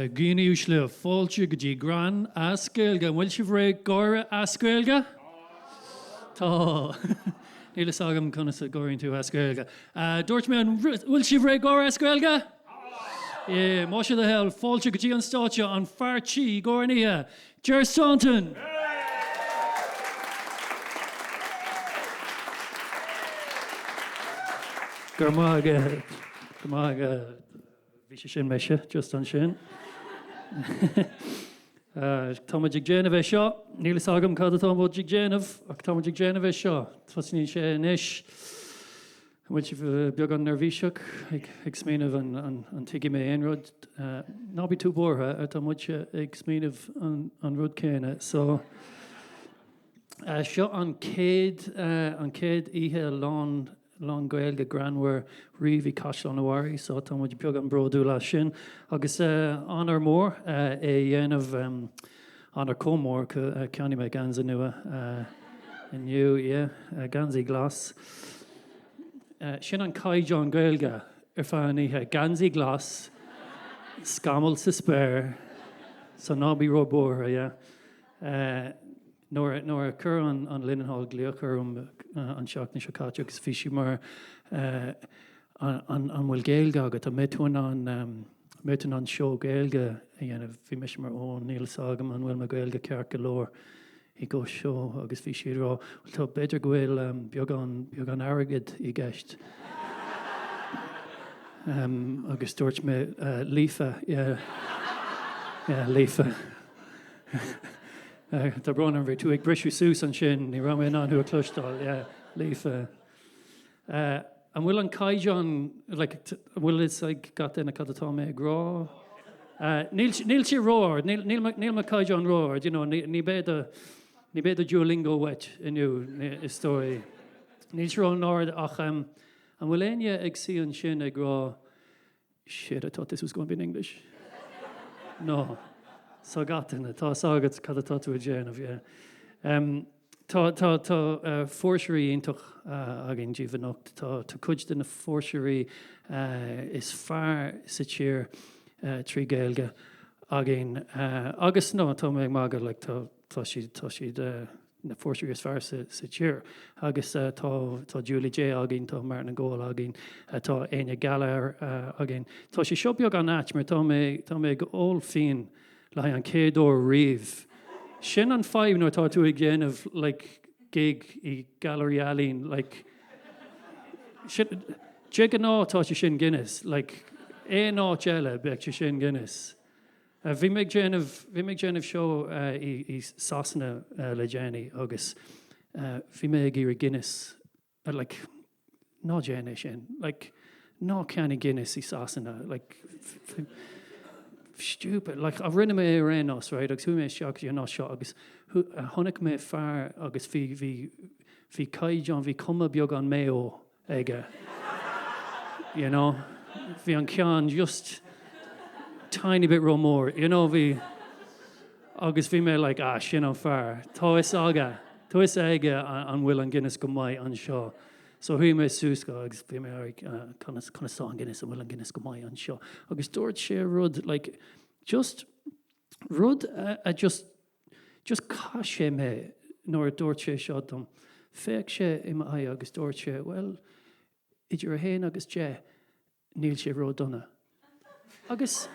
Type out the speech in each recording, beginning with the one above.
Dhaoine uaisle, fáilte go dtí Greann as Gaeilge. An bhfuil sibh réidh gáire as Gaeilge? Tá. Níl fhios agam conas a gáiríonn tú as Gaeilge. Dúirt mé an bhfuil sibh réidh gáire as Gaeilge? Yeah. Más é do thoil, fáilte go dtí an stáitse an fear tí i gcomhair an oíche, Ger Staunton! Go raibh maith agat. Go raibh maith agat. Bhí sé sin mise, just ansin. Tá muid ag déanamh é seo. Níl fhios agam cad atá muid ag déanamh, ach tá muid ag déanamh é seo. Tosnaíonn sé anois. An bhfuil sibh beagán neirbhíseach ag smaoineamh an dtuigfidh mé aon rud? Ná bí tú buartha, tá muidse ag smaoineamh an rud céanna. So, seo an chéad an chéad oíche lán lán Gaeilge greannmhar riamh i Caisleán an Bharraigh so tá muid beagán bródúil as sin agus onóir mór é a dhéanamh, onóir chomh mór go cheannaigh mé geansaí nua inniu, yeah, geansaí glas. Sin an caighdeán Gaeilge ar feadh an oíche, geansaí glas, scamall sa spéir, so ná bí ró-buartha, yeah. Nuair a chuir an Linen Hall glaoch orm an tseachtain seo caite agus bhí sí mar an bhfuil Gaeilge agat, an mbeidh tú in ann, an mbeidh tú in ann seó Gaeilge a dhéanamh? Bhí mise mar ó níl fhios agam an bhfuil mo Ghaeilge ceart go leor i gcomhair seó agus bhí sí ag rá bhuel tá b'fhéidir go bhfuil beagán, beagán airgid i gceist. Agus dúirt mé líofa, yeah, yeah líofa. Tá brón orm, bhí tú ag briseadh suas ansin, ní raibh mé in ann thú a chloisteáil, yeah, líofa. An bhfuil an caighdeán, like, an bhfuil fhios ag gach duine cad atá mé ag rá? Níl, níl sé ró-ard, níl, níl, níl mo chaighdeán ró-ard, you know, ní, ní beidh do, ní beidh do Duolingo uait inniu, is dóigh. Níl sé ró-ard ach an bhfuil éinne ag suí ansin ag rá, Shit, I thought this was going to be in English. No. So gach duine, tá fhios agat cad atá tú ag déanamh, yeah. Um, tá tá tá uh, fuirseoirí iontach uh, againn daoibh anocht. Tá tá cuid de na fuirseoirí uh, is fearr sa tír uh, trí Gaeilge againn. Uh, agus no, tá mé ag magadh, like, tá tá siad tá siad uh, na fuirseoirí is fearr sa tír. Agus tá tá Julie Jay againn, tá Martin Goal againn, tá Áine Gallagher againn. Tá sé seo beagán ait mar tá mé tá mé ag ól fíon le haghaidh an chéad uair riamh. Sin an fadhb nuair atá tú ag déanamh like gig i gailearaí ealaíon like sin de ghnáth tá sé sin Guinness like aon áit eile beidh sé sin Guinness. Bhí mé ag déanamh, bhí mé ag déanamh seó i Sasana le déanaí agus bhí mé ag iarraidh Guinness, like, ná déan é sin, like, ná ceannaigh Guinness i Sasana, like, stupid, like, ach rinne mé é ar aon nós, right, agus chuaigh mé isteach go dtí an áit seo agus chonaic mé fear agus bhí, bhí, bhí caighdeán, bhí cuma beagán Mayo aige. You know? Bhí an ceann just tiny bit ró-mhór, you know, bhí agus bhí mé like, ah, sin an fear. Tá fhios aige, tá fhios aige an bhfuil an Guinness go maith anseo. So shuigh mé suas go agus bhí mé like, ah, conas, conas tá an Guinness, an bhfuil an Guinness go maith anseo? Agus dúirt sé rud, like, just rud a, a just Just chaith sé mé nuair a dúirt sé seo dom. Féach sé i m'aghaidh agus dúirt sé, bhuel, idir a haon agus deich, níl sé ró-dona. Agus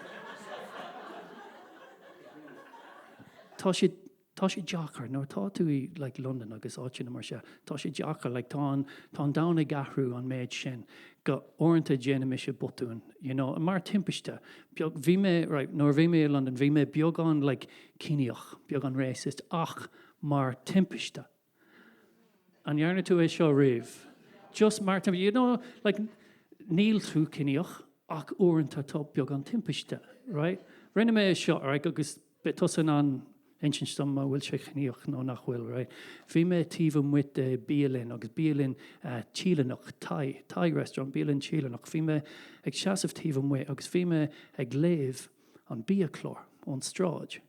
tá sé, tá sé deacair nuair atá tú i like Londain agus áiteanna mar seo, tá sé deacair, like tá an, tá an domhan ag athrú an méid sin go uaireanta déanann mise botún, you know, mar timpiste. Beag, bhí mé, right, nuair a bhí mé i Londain, bhí mé beagán like ciníoch, beagán racist, ach mar timpiste. An ndearna tú é seo riamh? Just mar timpiste, you know, like, níl tú ciníoch, ach uaireanta tá beagán timpiste, right? Rinne mé é seo, right, agus beidh tusa in ann insint dom an bhfuil sé ciníoch nó nach bhfuil, right? Bhí mé taobh amuigh de bialann, agus bialann Téalannach, Thai, Thai restaurant, bialann Téalannach. Bhí mé ag seasamh taobh amuigh agus bhí mé ag léamh an biachlár ón stráid.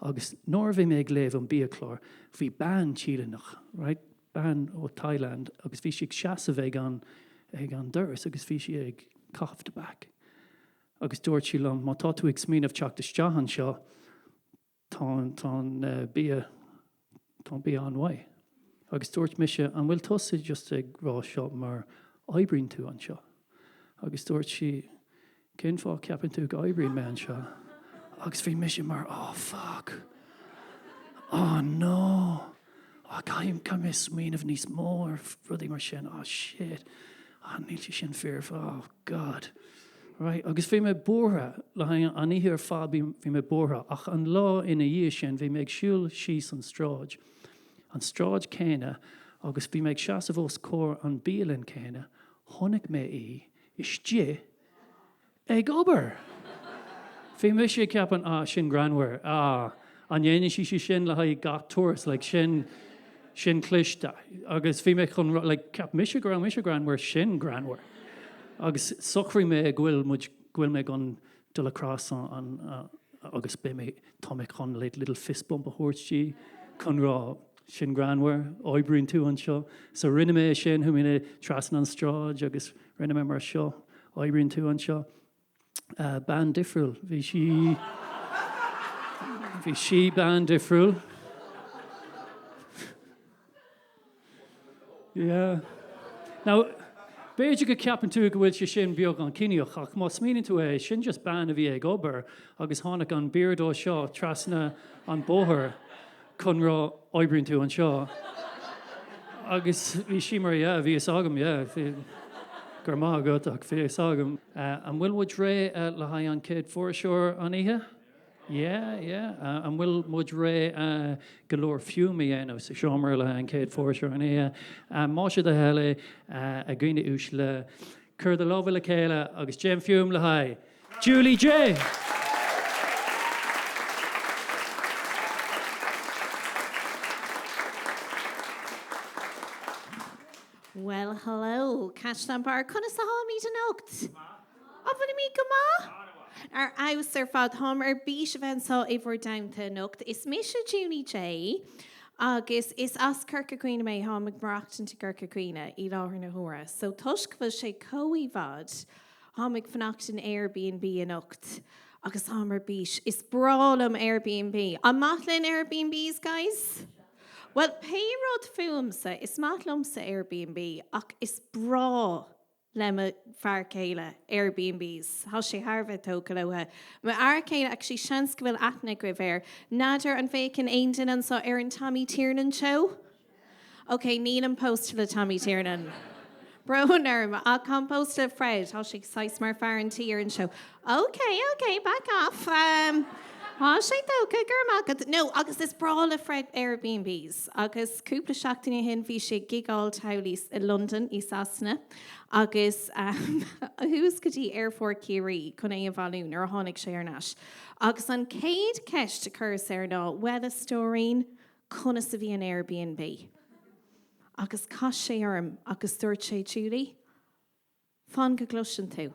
Agus nuair a bhí mé ag léamh an biachlár, bhí bean Téalannach, right, bean ó Thailand, agus bhí sí ag seasamh ag an, ag an doras agus bhí sí ag caitheamh tobac. Agus dúirt sí liom, má tá tú ag smaoineamh teacht isteach anseo, tá tá an bia, tá an bia an-mhaith. Agus dúirt mise, an bhfuil tusa just ag rá seo mar oibríonn tú anseo? Agus dúirt sí, cén fáth ceapann tú go oibríonn mé anseo? Agus bhí mise mar, oh fuck, oh no, oh caithfidh, caithfidh mé smaoineamh níos mó ar rudaí mar sin, oh shit, oh níl sé sin fíor, oh god. Right, agus bhí mé buartha le haghaidh an oíche ar fad bhí mé buartha ach an lá ina dhiaidh sin bhí mé ag siúl síos an stráid, an stráid céanna agus bhí mé ag seasamh os comhair an bialann céanna, chonaic mé í istigh ag obair! Bhí mise ag ceapadh ah sin greannmhar, ah an ndéanann sí sin le haghaidh gach turas, like sin, sin cliste. Agus bhí mé chun like cheap mise go raibh mise greannmhar, sin greannmhar. Agus socraigh mé go bhfuil muid, go bhfuil mé chun dul across an, an, agus beidh mé, tá mé chun like little fist bump a thabhairt di chun rá sin greannmhar, oibríonn tú anseo. So rinne mé sin, chuaigh mé trasna an stráid agus rinne mé mar seo, oibríonn tú anseo. Bean difriúil. Bhí sí, bhí sí bean difriúil. Yeah. Now, b'fhéidir go ceapann tú go bhfuil sé sin beagán ciníoch, ach má smaoiníonn tú é, sin just bean a bhí ag obair agus tháinig an beardo seo trasna an bóthar chun rá oibríonn tú anseo. Agus bhí sí mar yeah, bhí fhios agam, yeah, bhí, go raibh maith agat ach bhí fhios agam. An bhfuil muid réidh le haghaidh an chéad fuirseoir an oíche? Yeah, yeah. An bhfuil muid réidh go leor fuaim a dhéanamh sa seomra le haghaidh an chéad fuirseoir an oíche? Más é do thoil é, a dhaoine uaisle, cuir do lámha le chéile agus déan fuaim le haghaidh Julie Jay! Well, hello, Caisleán Bharra, conas atáimid anocht? An bhfuilimid go maith? Ar fheabhas ar fad. Táim ar bís a bheith anseo i bhur dteannta anocht. Is mise Julie Jay agus is as Corca Dhuibhne mé. Táim ag maireachtaint i gCorca Dhuibhne i láthair na huaire. So toisc go bhfuil sé chomh i bhfad, táim ag fanacht in Airbnb anocht agus táim ar bís. Is breá liom Airbnb. An maith linn Airbnbs, guys? Bhuel, pé rud fúmsa, is maith liomsa Airbnb ach is breá le mo fear céile, Airbnbs. Tá sé thar a bheith tógtha leo. Mo fhear céile, actually seans go bhfuil aithne agaibh air. N'fheadar an bhféachann aon duine anseo ar an Tommy Tiernan Show? Ok, nílim pósta le Tommy Tiernan. Brón orm, ach táim pósta le Fred, tá sé saghas mar fear an tí ar an seó. Ok, ok, back off. Tá sé tógtha, go raibh maith agat. No, agus is breá le Fred Airbnbs. Agus cúpla seachtain ó shin bhí sé ag gigeáil thall i Londain, i Sasana, agus chuas go dtí Aerfort Chiarraí chun é a bhailiú nuair a tháinig sé ar ais. Agus an chéad cheist a chuireas air ná, Bhuel, a stóirín, conas a bhí an Airbnb? Agus chas sé orm agus dúirt sé, Julie, Fan go gcloiseann tú.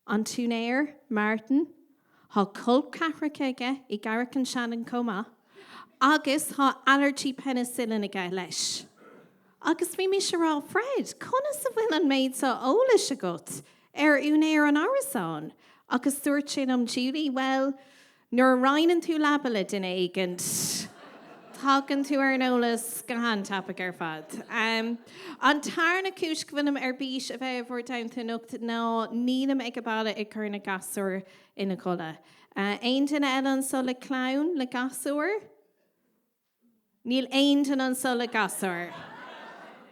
An t-úinéir, Martin, thá col ceathracha aige i gCarraig an Seanainn chomh maith, agus thá allergy penicillin aige leis. Agus bhí mise a rá, Fred, conas a bhfuil an méid seo eolais agat ar úinéir an árasáin? Agus dúirt sé liom, Julie, bhuel, Nuair a roinneann tú leaba le duine éigin, tagann tú ar an eolas go han-tapaidh ar fad. An tarna cúis go bhfuilim ar bís a bheith i bhur dteannta anocht ná nílim ag baile ag cur na gasúir ina gcodladh. Aon duine eile anseo le clann, le gasúir? Níl aon duine anseo le gasúir.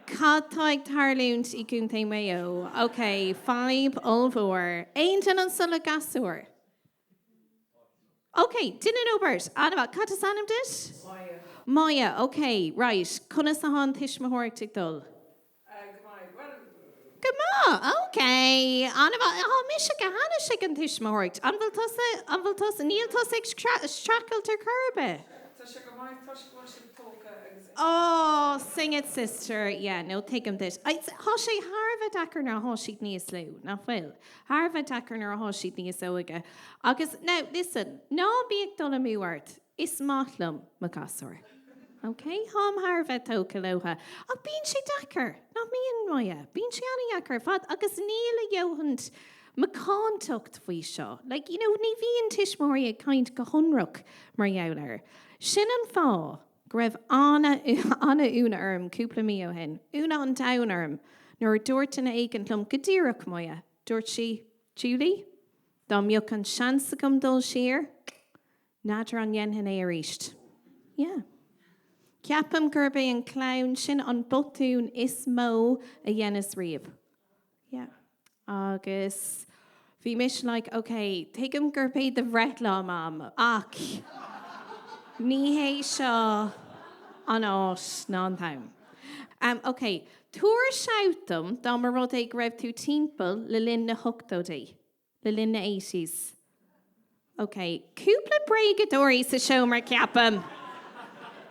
Cad tá ag tarlúint i gContae Mhaigh Eo? Ok, fadhb ollmhór. Aon duine anseo le gasúir? Ok, duine nó beirt. An-mhaith. Cad is ainm duit? Maya. Maya, ok, right. Conas atá an tuismitheoireacht ag dul? Go maith. Bhuel. Go maith, ok. An-mhaith. Tá mise go hainnis ag an tuismitheoireacht. An bhfuil tusa, an bhfuil tusa, níl tusa ag streachailt ar chor ar bith? Tá sé go maith toisc go bhfuil siad tógtha agus. Oh, sing it sister. Yeah, no, tuigim duit. Tá sé thar a bheith deacair nuair atá siad níos lú, nach bhfuil? Thar a bheith deacair nuair atá siad níos óige. Agus, now, listen, ná bí ag dul amú ort. Is maith liom mo ghasúir. Ok? Táim thar a bheith tógtha leo. Ach bíonn sé deacair, nach mbíonn, Moya? Bíonn sé an-dheacair ar fad agus níl a dhóthaint. macántacht faoi seo. Like, you know, ní bhíonn tuismitheoirí ag caint go hionraic mar gheall air. Sin an fáth go raibh an-ionadh orm cúpla mí ó shin, ionadh an domhain orm, nuair a dúirt duine éigin liom go díreach, Moya, dúirt sí, Julie, dá mbeadh an seans agam dul siar, N'fheadar an ndéanfainn é arís. Yeah. Ceapaim gurb é an clann sin an botún is mó a dheineas riamh. Yeah. Agus bhí mise like, ok, tuigim gurb é do bhreithlá, Mam, ach ní hé seo an áit ná an t-am. Um, ok, tabhair shout dom dá mba rud é go raibh tú timpeall le linn na hochtóidí. Le linn na eighties. Ok, cúpla bréagadóirí sa seomra, ceapaim!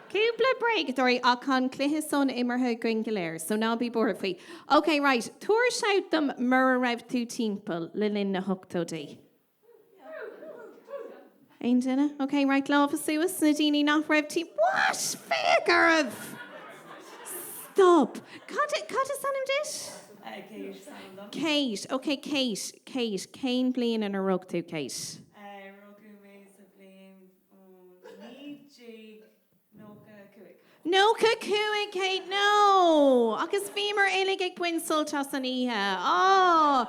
Cúpla bréagadóirí ach tá an cluiche san imeartha againn go léir, so ná bí buartha faoi. Ok, right, tabhair shout dom mura raibh tú timpeall le linn na hochtóidí. Aon duine? Ok, right, lámha suas, na daoine nach raibh timpeall. What? Féach oraibh! Stop! Cad, cad is ainm duit? Kate is ainm dom. Kate, ok, Kate, Kate, cén bliain inar rug tú, Kate? Rugadh mé sa bhliain 1995. 95, Kate, no! Agus bhíomar uilig ag baint sult as an oíche. Aww!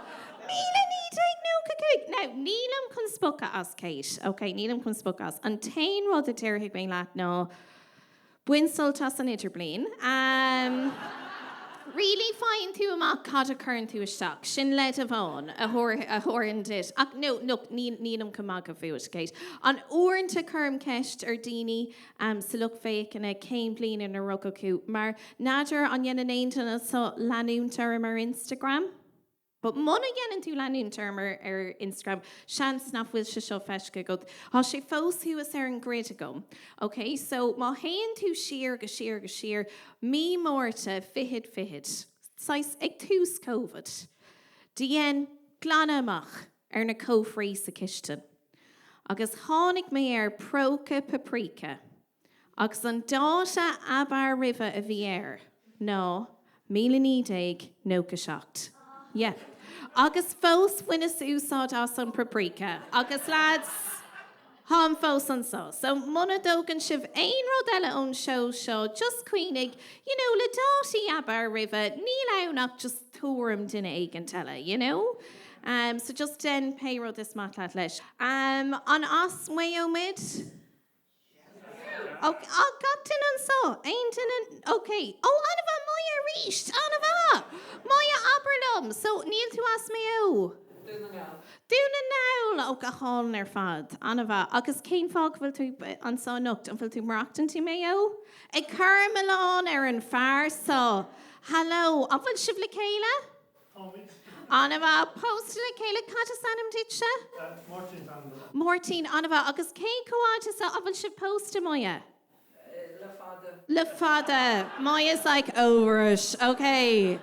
1995! Now, nílim chun spochadh as, Kate, ok, nílim chun spochadh as. An t-aon rud a déarfaidh mé leat ná bain sult as an idirbliain. Um, really faigheann tú amach cad a chuireann tú isteach. Sin leid amháin a thabharfainn duit. Ach no, look, nílim chun magadh fút, Kate. An uaireanta cuirim ceist ar daoine sa lucht féachana cén bhliain inar rugadh thú, mar n'fheadar an ndéanann aon duine anseo leanúint orm ar Instagram? But muna dhéanann tú leanúint orm ar Instagram, seans nach bhfuil sé seo feiscithe agat. Tá sé fós thuas ar an grid agam. Ok, so má théann tú siar go siar go siar, mí Márta fichead fichead, saghas ag tús Covid, dhein glanadh amach ar na cófraí sa chistin agus tháinig mé ar próca paprika agus an dáta ab fhearr roimhe a bhí air ná 1997. Yeah. Agus fós bhaineas úsáid as an paprika agus lads, táim fós anseo. So muna dtógann sibh aon rud eile ón seó seo, just cuimhnigh, you know, le dátaí ab fhearr roimhe, níl ann ach just tuairim duine éigint eile, you know? Um, so just déan pé rud is maith leat leis. Um, an as Maigh Eo muid? Ok, ah, gach duine anseo, aon duine, ok. Ó, an-mhaith, Moya arís, an-mhaith! Moya, abair liom, so níl tú as Maigh Eo? Dún na nGall. Dún na nGall! Ó, go hálainn ar fad, an-mhaith. Agus cén fáth go bhfuil tú anseo anocht? An bhfuil tú ag maireachtaint i Maigh Eo? Ag cur milleán ar an fear seo! Hello, an bhfuil sibh le chéile? Táimid. An-mhaith. Pósta le chéile. Cad is ainm duitse? Máirtín is ainm dom. Máirtín, an-mhaith. Agus cé chomh fhada is a bhfuil sibh pósta, Moya? Le fada. Le fada. Moya's like over it. Ok.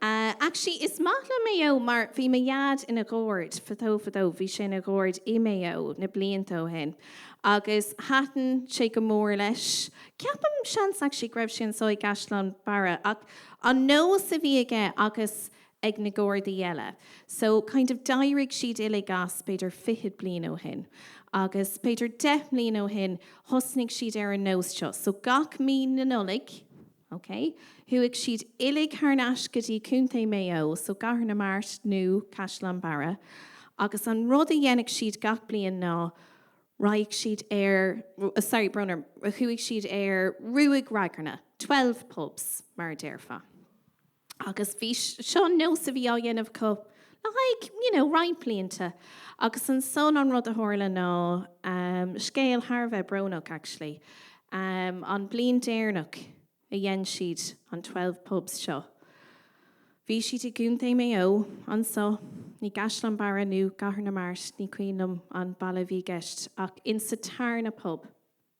Actually, is maith liom Maigh Eo mar bhí mo dhaid ina gharda fadó fadó, bhí sé ina gharda i Maigh Eo na blianta ó shin agus thaitin sé go mór leis. Ceapaim seans actually go raibh sé anseo i gCaisleán Barra ach An nós a bhí aige agus ag na Gardaí eile. So kind of d'éirigh siad uilig as b'fhéidir fichead bliain ó shin. Agus b'fhéidir deich mbliana ó shin thosnaigh siad ar an nós seo. So gach mí na Nollag, ok, chuaigh siad uilig thar n-ais go dtí Contae Maigh Eo, so gCathair na Mart nó Caisleán Barra, agus an rud a dhéanadh siad gach bliain ná Raghadh siad ar, sorry, brón orm, chuaigh siad ar ruaig ragairne, 12 pubs, mar a déarfá. Agus bhí, seo nós a bhí á dhéanamh acu le haghaidh, you know, roinnt blianta. Agus ansan an rud a tharla ná, scéal thar a bheith brónach actually, an bliain deireanach, a dhein siad an 12 pubs seo. Bhí siad i gContae Maigh Eo, anso, i gCaisleán Barra nó gCathair na Mart, ní cuimhin liom an baile a bhí i gceist, ach insa tarna pub,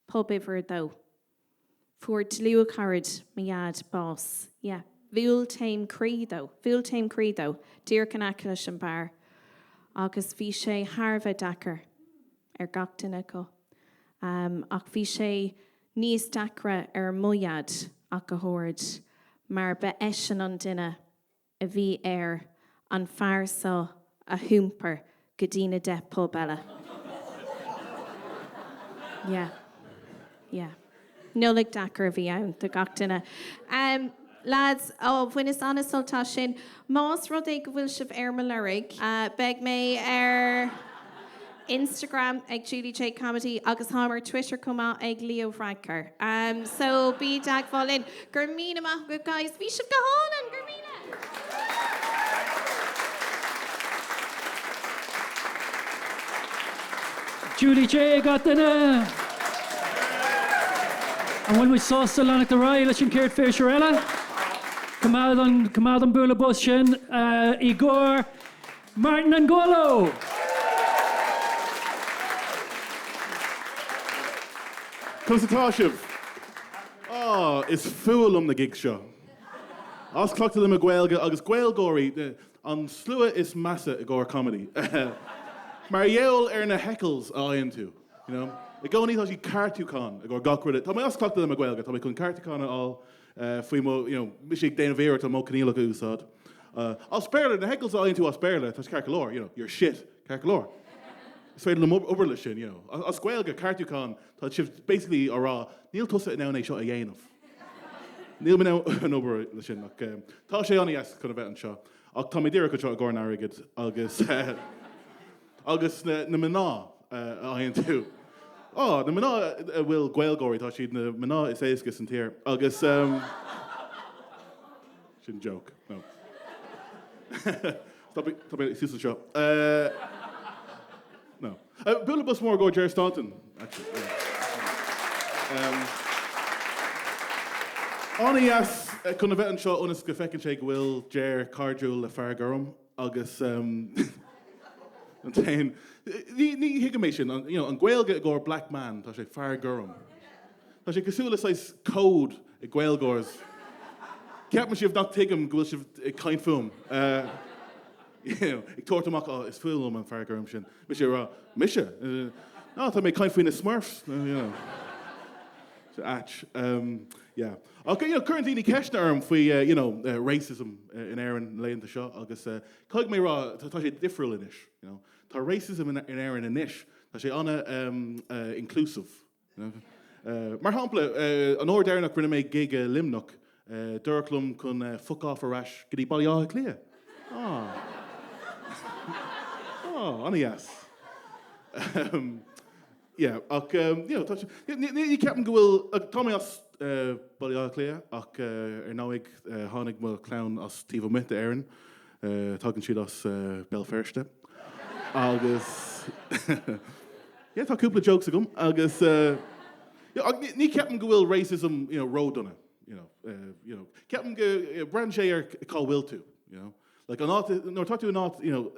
pub uimhir a dó, fuair dlúthcharad mo dhaid bás. Yeah. Bhuail taom croí dó. Bhuail taom croí dó, díreach in aice leis an beár. Agus bhí sé thar a bheith deacair ar gach duine acu. Ach bhí sé níos deacra ar mo dhaid ach go háirid, mar ba eisean an duine a bhí air an fear seo a hiompar go dtí na 10 pub eile. Yeah. Yeah. Nollaig deacair a bhí ann do gach duine. Um, lads, oh, bhaineas an-sult as sin. Más rud é go bhfuil sibh ar mo lorg, uh, beidh mé ar Instagram ag Julie J Comedy agus táim ar Twitter chomh maith ag Leo Varadkar. Um, so bí i dteagmháil linn. Go raibh míle maith agat guys, bhí sibh go hálainn, go raibh míle! Julie J gach duine! An bhfuil muid sásta leanacht ar aghaidh leis an chéad phéisiúr eile? Coimeád an, coimeád an bualadh bos sin i gcomhair Martin Angulo! Conas atá sibh? Á, is fuath liom na gigs seo. As cleachtadh le mo Ghaeilge agus Gaeilgeoirí, an slua is measa i gcomhair comedy. Mar gheall ar na heckles a fhaigheann tú, you know. I gcónaí tá siad ceartúchán i gcomhair gach rud. Tá mé as cleachtadh le mo Ghaeilge, tá mé chun ceartúchán a fháil faoi mo, you know, mise ag déanamh iarracht an modh coinníollach a úsáid. As Béarla, na heckles a fhaigheann tú as Béarla, tá sé ceart go leor, you know, you're shit, ceart go leor. Is féidir liom obair leis sin, you know. As Gaeilge, ceartúchán, tá sibh basically á rá, níl tusa in ann é seo a dhéanamh. Níl mé in ann obair leis sin, ach tá sé an-dheas chun a bheith anseo. Ach tá mé díreach anseo i gcomhair an airgid agus agus na na mná a fhaigheann tú. Á, na mná a bhfuil Gaeilgeoirí, tá siad na mná is éasca san tír agus sin joke, no. Stop tá mé suas anseo. No. Bualadh bos mór i gcomhair Ger Staunton, actually. Um, An-dheas chun a bheith anseo ionas go bhfeiceann sé go bhfuil Ger cairdiúil le fear gorm agus um, an t-aon ní ní thuigim é sin an, you know, an Ghaeilge i gcomhair black man tá sé fear gorm. Tá sé cosúil le saghas cód ag Gaeilgeoirs. Ceapann sibh nach tuigim go bhfuil sibh ag caint fúm. Uh, you know, ag tabhairt amach, oh, is fuath liom an fear gorm sin. Mise ag rá, mise? No, tá mé ag caint faoi na Smurfs. You know. Ait. Um, yeah. Ach, you know, cuireann daoine ceisteanna orm faoi, uh, you know, uh, racism uh, in Éirinn na laethanta seo agus uh, caithfidh mé rá, tá, tá sé difriúil anois. You know. Tá racism in, in Éirinn anois, tá sé ana um, uh, inclusive. Mar shampla, an uair deireanach rinne mé gig i Luimneach, dúradh liom chun fuck off ar ais go dtí Baile Átha Cliath. Ah. Ah, an-dheas. Yeah, ach, you know, tá sé, ní ceapaim go bhfuil, tá mé as Baile Átha Cliath ach ar ndóigh tháinig mo chlann as taobh amuigh d'Éirinn. Tagann siad as Béal Feirste agus yeah tá cúpla jokes agam agus yeah ach ní ceapaim go bhfuil racism you know ródhona you know you know ceapaim go braitheann sé ar cá bhfuil tú you know like an áit nuair atá tú in áit you know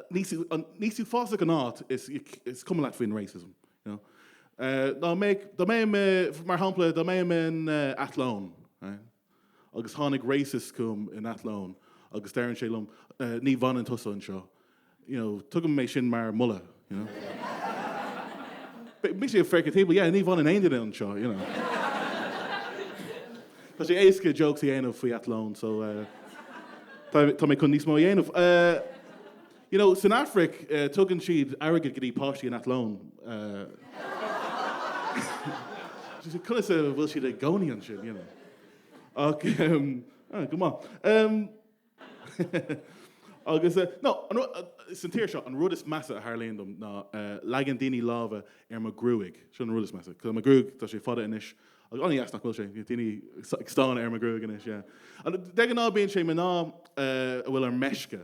níos níos uafásach an áit is is cuma leat faoin racism you know dá mbeadh dá mbeadh mé mar shampla dá mbeadh mé in Athlone right Agus tháinig racist chugam in Athlone agus deireann sé liom, ní bhaineann tusa anseo. You know, tuigim é sin mar moladh, you know. Mise ag féachaint timpeall, yeah, ní bhaineann aon duine anseo, you know. Tá sé éasca jokes a dhéanamh faoi Athlone, so tá, tá mé chun níos mó a dhéanamh. You know, san Afraic, tugann siad airgead go dtí páistí in Athlone. Conas a bhfuil siad i gcónaí ansin, you know. Ach, go maith. Agus, no, san tír seo, an rud is measa a tharlaíonn dom ná leagann daoine lámha ar mo ghruaig. Sin an rud is measa. Cos mo ghruaig, tá sé fada anois. Agus an-dheas nach bhfuil sé, daoine ag stánadh ar mo ghruaig anois, yeah. De ghnáth bíonn sé mná a bhfuil ar meisce.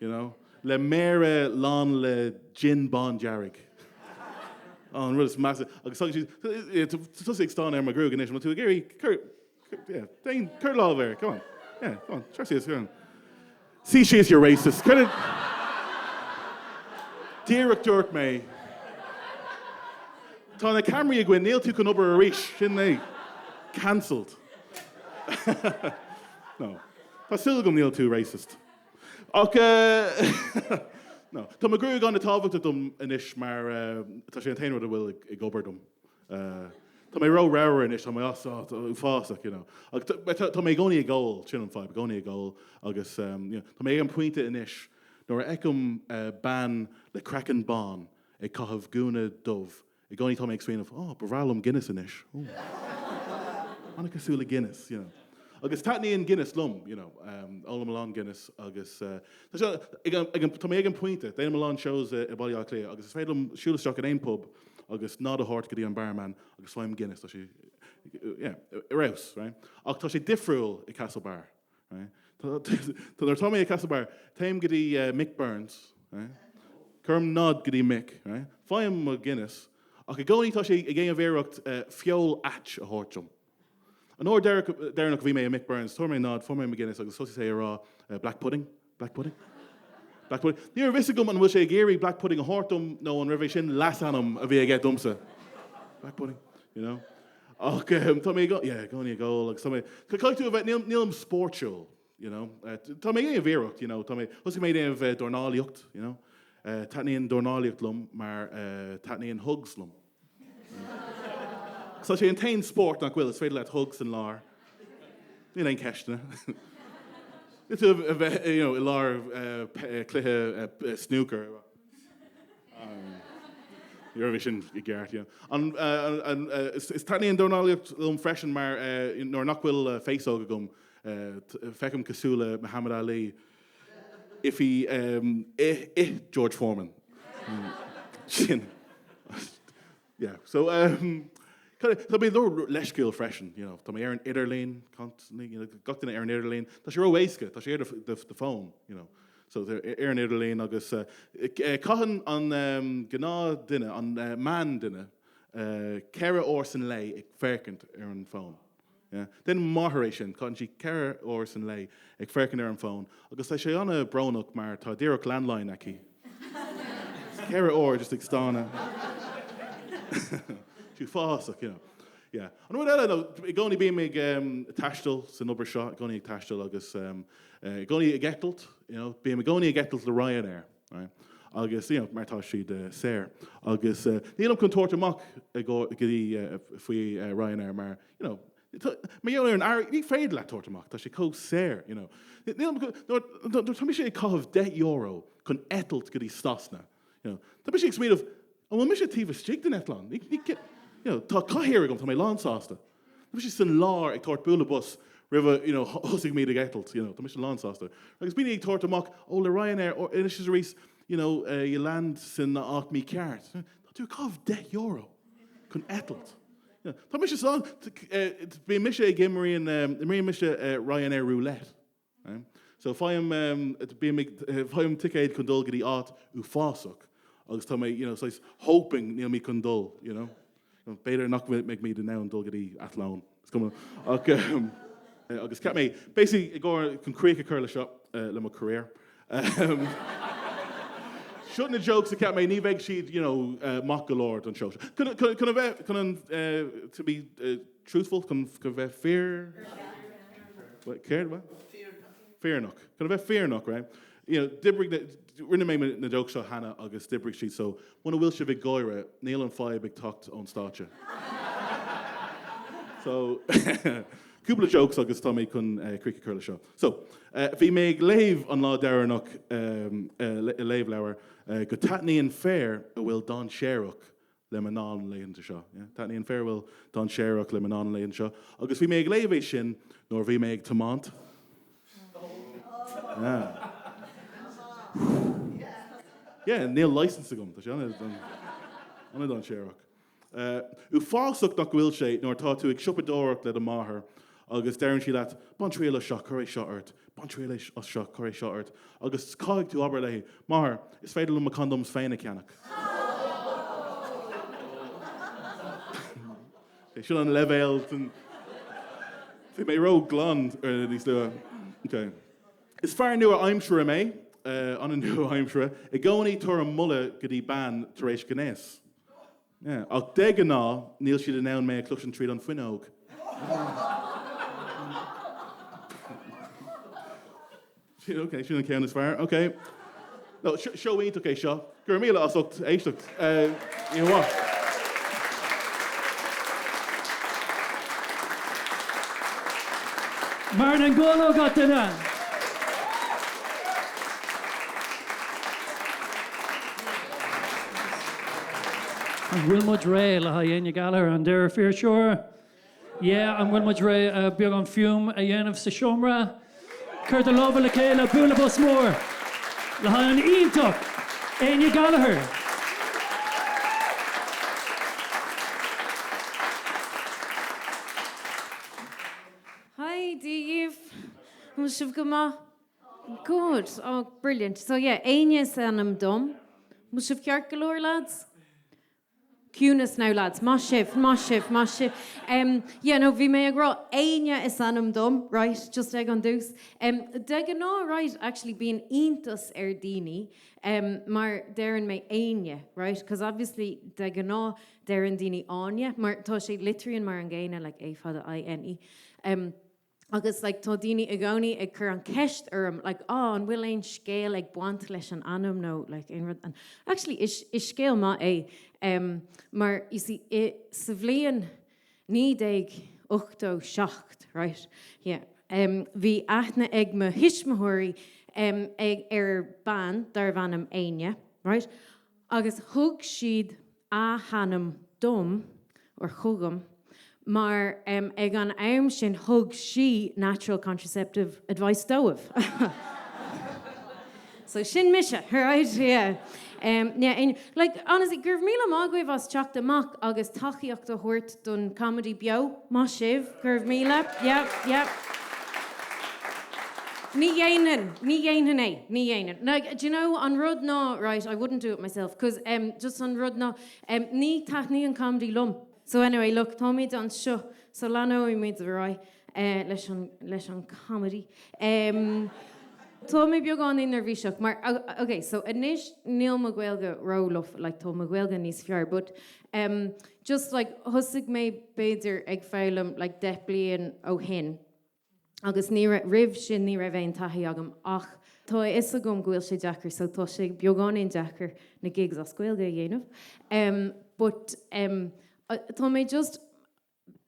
you know, le méara lán le jin bándearg. Oh, an rud is measa. Agus tagann siad, tusa ag stánadh ar mo ghruaig anois, má tú ag iarraidh, cuir, yeah, déan, cuir lámh air, come on. Yeah, come on, seo síos, come on. Suigh síos, you racist. Cuir it. Díreach dúirt mé. Tá na ceamaraí againn, níl tú chun obair arís, sin é. Cancelled. No. Tá súil agam níl tú racist. Ach no. Tá mo ghruaig an-tábhachtach dom anois mar tá sé an t-aon rud a bhfuil ag obair dom. Tá mé ró-ramhar anois, tá mé as uafásach, you know. Ach tá mé i gcónaí ag ól, sin an fadhb, i gcónaí ag ól agus you know, tá mé ag an pointe anois. Nuair a fheicim bean le craiceann bán ag caitheamh gúna dubh, i gcónaí tá mé ag smaoineamh, oh, ba bhreá liom Guinness anois. Oh. An-cosúil le Guinness, you know. Agus taitníonn Guinness liom, you know. Ólaim a lán Guinness agus tá sé, ag an, ag an, tá mé ag an pointe, déanaim a lán shows i Baile Átha Cliath agus is féidir liom siúl isteach in aon pub agus nod a thabhairt go dtí an barman agus faighim Guinness, tá sé, yeah, ar fheabhas, right? Ach tá sé difriúil i Castlebar. Right? Tá nuair atá mé i Castlebar, téim go dtí Mick Burns, right? Cuirim nod go dtí Mick, right? Faighim mo Guinness, ach i gcónaí tá sé ag déanamh iarracht feoil ait a thabhairt dom. An uair deireanach a bhí mé i Mick Burns, fuair mé nod, fuair mé mo Guinness agus thosaigh sé ag rá black pudding, black pudding, black pudding. Ní raibh fhios agam an bhfuil sé ag iarraidh black pudding a thabhairt dom nó an raibh é sin leasainm a bhí aige domsa. Black pudding, you know. Ach tá mé yeah, i gcónaí ag ól agus tá mé, caithfidh tú a bheith, níl, nílim spórtúil, you know. Tá mé ag déanamh iarracht, you know, tá mé, thosaigh mé ag déanamh dornálaíocht, you know. Taitníonn dornálaíocht liom mar taitníonn hugs liom. Tá sé an t-aon spórt nach bhfuil, is féidir leat hug san lár. Níl aon ceisteanna. Níl tú a bheith, you know, i lár cluiche snooker. Ní raibh sin i gceart, you know. An, an, is, is taitníonn dornálaíocht liom freisin mar nuair nach bhfuil féasóg agam, feicim cosúil le Muhammad Ali if he ith, ith George Foreman. Sin. Yeah, so um, tá mé leisciúil freisin, you know, tá mé ar an idirlíon, constantly, you know, gach duine ar an idirlíon. Tá sé ró-éasca, tá sé ar do phone, you know. So ar an idirlíon agus uh, caitheann an um, gnáth duine, an uh, meán duine, uh, 4 uair san lae ag féachaint ar an phone. Yeah. Déanann mo mháthair é sin, caitheann sí 4 uair san lae ag féachaint ar an phone agus tá sé an-bhrónach mar tá díreach landline aici. 4 uair just ag stánadh. Uafásach, you know. Yeah. An rud eile, nó, i gcónaí bím ag um, taisteal san obair seo, i gcónaí ag taisteal agus um, i gcónaí ag eitilt, you know, bím i gcónaí ag eitilt le Ryanair. Right? Agus, you know, mar tá siad uh, saor. Agus uh, nílim chun tabhairt amach go dtí uh, faoi uh, Ryanair mar, you know, mar gheall ar an airgead, ní féidir leat tabhairt amach, tá sé chomh saor, you know. Nílim nuair tá mise ag caitheamh 10 euro chun eitilt go dtí Sasana, you know, tá mise ag smaoineamh, an bhfuil mise taobh istigh den eitleán? Ní, ní, you know, tá cathaoir agam, tá mé lán sásta. Tá mise san lár ag tabhairt bualadh bos roimh you know, thosaigh muid ag eitilt, you know, tá mise lán sásta. Agus bíonn ag tabhairt amach, ó le Ryanair, ó anois is arís, you know, uh, you land san áit mícheart. Tá tú ag caitheamh 10 euro chun eitilt. You know, tá mise san, bíonn mise ag imríonn, um, imríonn mise uh, Ryanair roulette. Right? So faighim, um, bím ag, faighim ticéad chun dul go dtí áit uafásach agus tá mé, you know, saghas hoping níl mé chun dul, you know. B'fhéidir nach mbeidh mé in ann dul go dtí Athlone. Is cuma. Ach, um, agus ceap mé, basically, i gcomhair chun críoch a chur le seo, uh, le mo career. Um, seo na jokes a cheap mé, ní bheidh siad, you know, uh, maith go leor don show. Chun, chun, chun a bheith, chun an, uh, to be uh, truthful, chun, chun bheith fíor... What, céard, what? Fírinneach. Chun a bheith fírinneach, right? You know, d'oibrigh na, rinne mé na jokes seo cheana agus d'oibrigh siad so muna bhfuil sibh ag gáire, níl an fadhb ag teacht ón stáitse. So, cúpla jokes agus tá mé chun uh, críoch a chur le seo. So, uh, bhí mé ag léamh an lá deireanach um, uh, i léamhleabhar uh, go taitníonn fear a bhfuil dainséarach le mná na laethanta seo. Yeah? Taitníonn fear a bhfuil dainséarach le mná na laethanta seo. Agus bhí mé ag léamh é sin nuair bhí mé ag tiomáint. Yeah. Yeah, níl license agam, tá sé an-dainséarach. Uh, uafásach nach bhfuil sé nuair atá tú ag siopadóireacht le do mháthair agus deireann sí leat, bain triail as seo, cuir é seo ort, bain triail as seo, cuir é seo ort, agus caithfidh tú abair léi, máthair, is féidir liom mo condoms féin a cheannach. Okay, sin an leibhéal den... Bhí mé ró-ghlan níos luaithe. Okay. Is fear nua-aimsire mé, uh, an-nua-aimsire, i gcónaí tabhairim moladh go dtí bean tar éis gnéas. Yeah. Ach de ghnáth, níl siad in ann mé a chloisint tríd an fuinneog. Ok, sin an ceann is fearr. Ok. No, seó iontach é seo. Go raibh míle as ucht éisteacht. Oíche mhaith. Martin Angulo gach duine! An bhfuil muid réidh le haghaidh Áine Gallagher an deirfiúr? Yeah, an bhfuil muid réidh beagán fuaim a dhéanamh sa seomra? Cuir do lámha le chéile, bualadh bos mór le haghaidh an iontach Áine Gallagher! Hi, Dia dhaoibh. An bhfuil sibh go maith? Good. Oh, brilliant. So yeah, Áine is ainm dom. An bhfuil sibh ceart go leor, lads? Ciúnas now lads. Maith sibh, maith sibh, maith sibh. Em, yeah, no, bhí mé ag rá Áine is ainm dom, right, just ag an dtús. Em, de ghnáth, right, actually bíonn iontas ar daoine, em, mar deireann mé Áine, right, cos obviously de ghnáth deireann daoine Áine, mar tá sé litríonn mar an gcéanna, like A fada I N E. Em, Agus like tá daoine i gcónaí ag cur an ceist orm like ah an bhfuil aon scéal ag baint leis an ainm nó like aon rud and actually is is scéal maith é em mar you see i sa bhliain 1987 right yeah em bhí aithne ag mo thuismitheoirí em ag ar bean darbh ainm Áine right agus thug siad a hainm dom, or chugam, mar ag an am sin thug sí natural contraceptive advice dóibh. So sin mise, right? Yeah. Um, yeah, and, like, honestly, go raibh míle maith agaibh as teacht amach agus tacaíocht a thabhairt don comedy beo. Maith sibh, go raibh míle. Yeah, yeah. Ní dhéanfainn, ní dhéanfainn é, ní dhéanfainn. Like, do you know, an rud ná, right, I wouldn't do it myself, cos em, just an rud ná, em, ní taitníonn comedy liom. So anyway, look, táimid anseo, so leanóimid ar aghaidh eh, leis an, leis an comedy. Em, tá mé beagáinín neirbhíseach mar, ok, so anois níl mo Ghaeilge ró-lofa, like, tá mo Ghaeilge níos fearr, but em, just like, thosaigh mé b'fhéidir ag foghlaim like 10 bliain ó shin, agus ní raibh, roimh sin ní raibh aon taithí agam ach tá a fhios agam go bhfuil sé deacair so tá sé beagáinín deacair na gigs as Gaeilge a dhéanamh em but em tá mé just,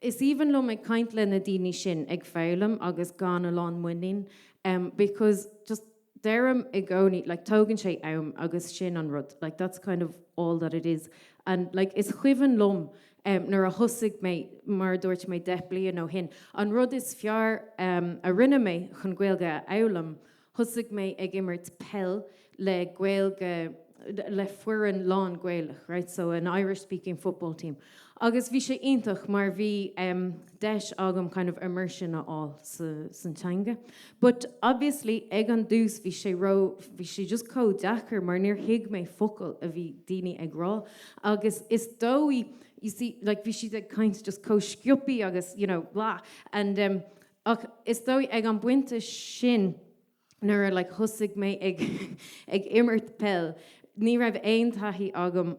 is aoibhinn liom ag caint le na daoine sin ag foghlaim agus gan a lán muinín em because just Deirim i gcónaí, like, tógann sé am agus sin an rud, like, that's kind of all that it is. And, like, is cuimhin liom em nuair a thosaigh mé, mar a dúirt mé, 10 bliain ó shin, an rud is fearr em a rinne mé chun Gaeilge a fhoghlaim, thosaigh mé ag imirt peil le Gaeilge, le foireann lán-Ghaelach, right, so an Irish speaking football team. Agus bhí sé iontach mar bhí deis agam kind of immersion a fháil sa san teanga. But obviously ag an dtús bhí sé ró, bhí sé just chomh deacair mar níor thuig mé focal a bhí daoine ag rá agus is dóigh, you see, like bhí siad ag caint just chomh sciobthaí agus you know blah and um, ach is dóigh ag an bpointe sin, nuair a like thosaigh mé ag ag imirt peil ní raibh aon taithí agam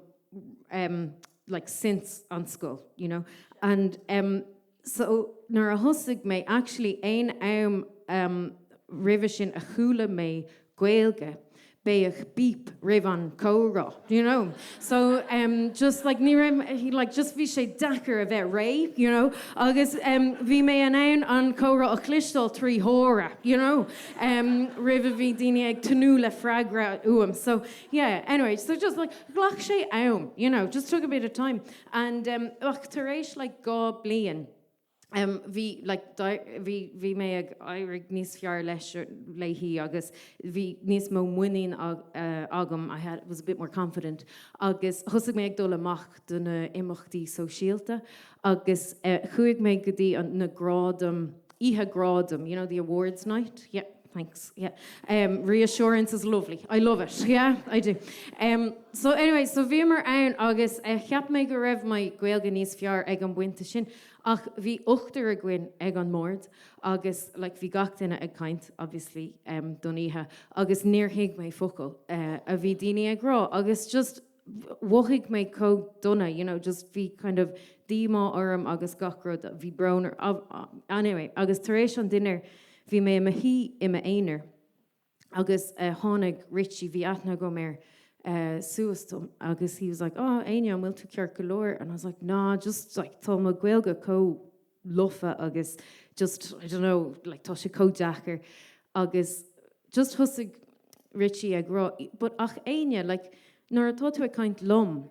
um, like since an scoil you know and um, so nuair a thosaigh mé actually aon am um, roimhe sin a chuala mé Gaeilge bheadh beep roimh an comhrá you know so um, just like ní raibh like just bhí sé deacair a bheith réidh you know agus um, bhí mé in ann an comhrá a chloisteáil 3 huaire you know um, roimh a bhí daoine ag tnúth le freagra uaim so yeah anyway so just like ghlac sé am you know just took a bit of time and um, ach tar éis like 2 bliain Bhí like bhí bhí mé ag éirigh níos fearr leis léi agus bhí níos mó muinín agam, I had was a bit more confident agus thosaigh mé ag dul amach do na imeachtaí sóisialta agus chuaigh mé go dtí an na gradaim, oíche gradaim, you know the awards night, yeah. Thanks, yeah. Um, reassurance is lovely. I love it, yeah, I do. Um, so anyway, so bhíomar ann agus uh, cheap mé go raibh mo Ghaeilge níos fearr ag an bpointe sin, ach bhí ochtar againn ag an mbord agus like, bhí gach duine ag caint, obviously, um, don oíche, agus níor thuig mé focal uh, a bhí daoine ag rá, agus just mhothaigh mé chomh dona, you know, just bhí kind of díomá orm agus gach rud, bhí brón orm, anyway, agus tar éis an dinnéir bhí mé i mo shuí i m'aonar agus tháinig Richie, bhí aithne agam air, suas dom agus he was like, oh Áine, an bhfuil tú ceart go leor? And I was like, nah, just like tá mo Ghaeilge chomh lofa agus just, I don't know, like tá sé chomh deacair agus just thosaigh Richie ag rá, but ach Áine, like nuair atá tú ag caint liom,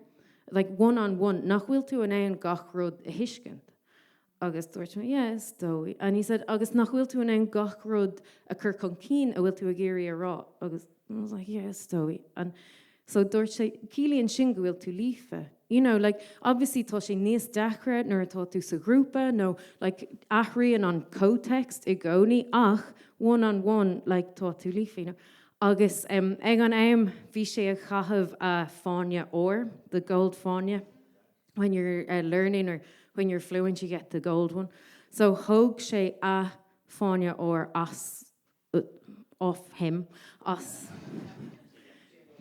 like one on one, nach bhfuil tú in ann gach rud a thuiscint? Agus dúirt mé, yeah, is dóigh. And he said, agus nach bhfuil tú in ann gach rud a chur chun cinn a bhfuil tú ag iarraidh a rá? Agus I was like, yeah, is dóigh. And so dúirt sé, ciallaíonn sin go bhfuil tú líofa. You know, like, obviously tá sé níos deacra nuair atá tú sa ghrúpa nó like athraíonn an comhthéacs i gcónaí ach one on one like tá tú líofa, you know. Agus um, ag an am bhí sé ag caitheamh a fáinne óir, the gold fáinne. When you're uh, learning or when you're fluent you get the gold one. So thóg sé a fáinne óir as uh, off him as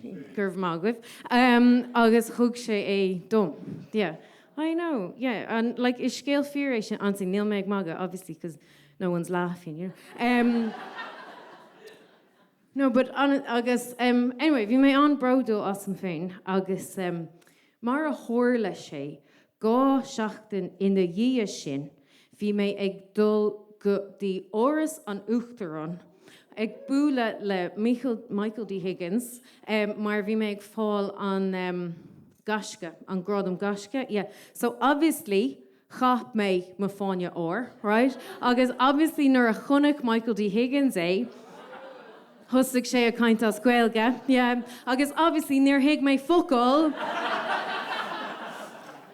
go raibh maith agaibh um, agus thug sé é dom. Yeah. I know, yeah, and like is scéal fíor é sin ansin níl mé ag magadh obviously because no one's laughing, you know. Um, No but an, agus um, anyway, bhí mé an-bhródúil asam féin agus um, mar a tharla sé, 2 seachtain ina dhiaidh sin, bhí mé ag dul go dtí Áras an Uachtaráin ag bualadh le Michael, Michael D. Higgins um, mar bhí mé ag fáil an um, Gaisce, an Gradam Gaisce, yeah. So obviously, Chaith mé mo fáinne óir, right? Agus obviously nuair a chonaic Michael D. Higgins é, thosaigh sé ag caint as Gaeilge, yeah. Agus obviously níor thuig mé focal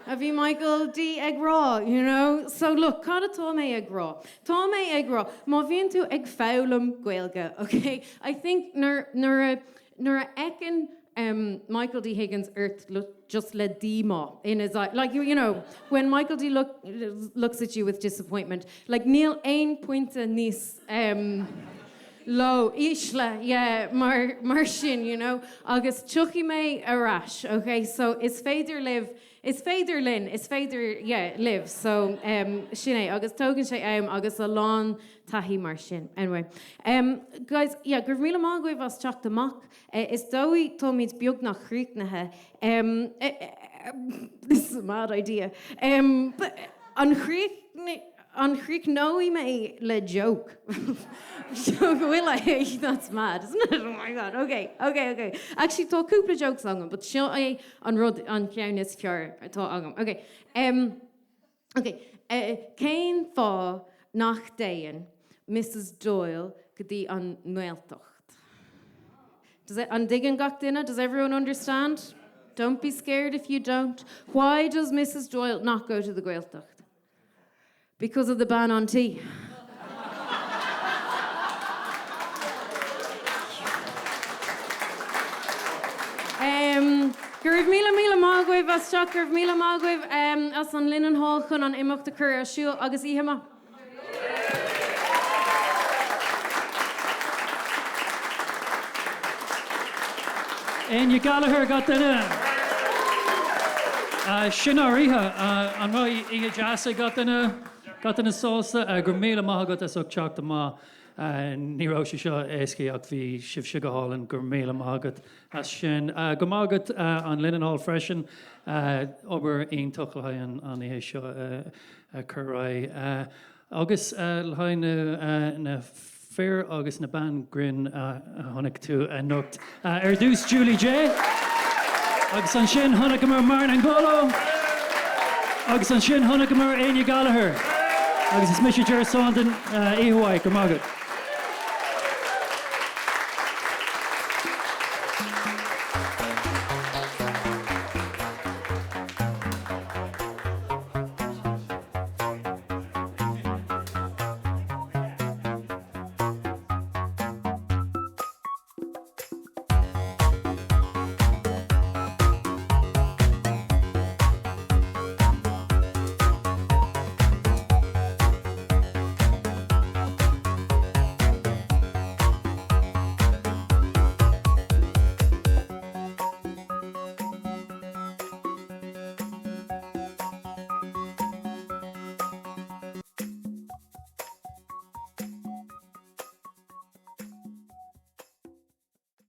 a bhí Michael D. ag rá, you know? So look, cad atá mé ag rá? Tá mé ag rá, má bhíonn tú ag foghlaim Gaeilge, okay? I think nuair, nuair a, Nuair a fheiceann Michael D. Higgins ort just le díomá in his eye, like you know, when Michael D. Look, looks at you with disappointment, like níl aon pointe níos um, low, ísle, yeah, mar, mar sin, you know, agus tiocfaidh mé ar ais, okay, so is féidir libh Is féidir linn, is féidir, yeah, libh, so um, sin é, agus tógann sé am agus a lán taithí mar sin. Anyway, um, guys, yeah, go raibh míle maith agaibh as teacht amach. Uh, is dóigh táimid beagnach críochnaithe. Um, uh, uh, this is a mad idea. Um, but, an chríochnaigh An chríochnóidh mé le joke? Go bhfuil I? That's mad, isn't it? Oh my God, okay, okay, okay. Actually, tá cúpla jokes agam, but seo é an rud, an ceann is fearr atá agam. Okay, um, okay, uh, cén fáth nach dtéann Mrs Doyle go dtí an nGaeltacht? Does it, an dtuigeann gach duine? Does everyone understand? Don't be scared if you don't. Why does Mrs Doyle not go to the Gaeltacht? Because of the ban on tea. Um, go raibh míle míle maith agaibh as teacht, go raibh míle maith agaibh um, as an Linen Hall chun an imeacht a chur ar siúl agus oíche mhaith. Áine Gallagher gach duine. Sin ár oíche. An raibh oíche deas ag gach duine? Gach duine sásta? Go raibh míle maith agat as ucht teacht amach. Ní raibh sé seo éasca ach bhí sibhse go hálainn. Go raibh míle maith agat as sin. Go raibh maith agat an Linen Hall freisin. Obair iontach le haghaidh an oíche seo a chur ar aghaidh. Agus le haghaidh na fir agus na ban grinn a chonaic tú anocht. Ar dtús Julie Jay, agus ansin chonaiceamar Martin Angolo, agus ansin chonaiceamar Áine Gallagher. Agus is mise Ger Saundon, oíche mhaith, go raibh maith agat.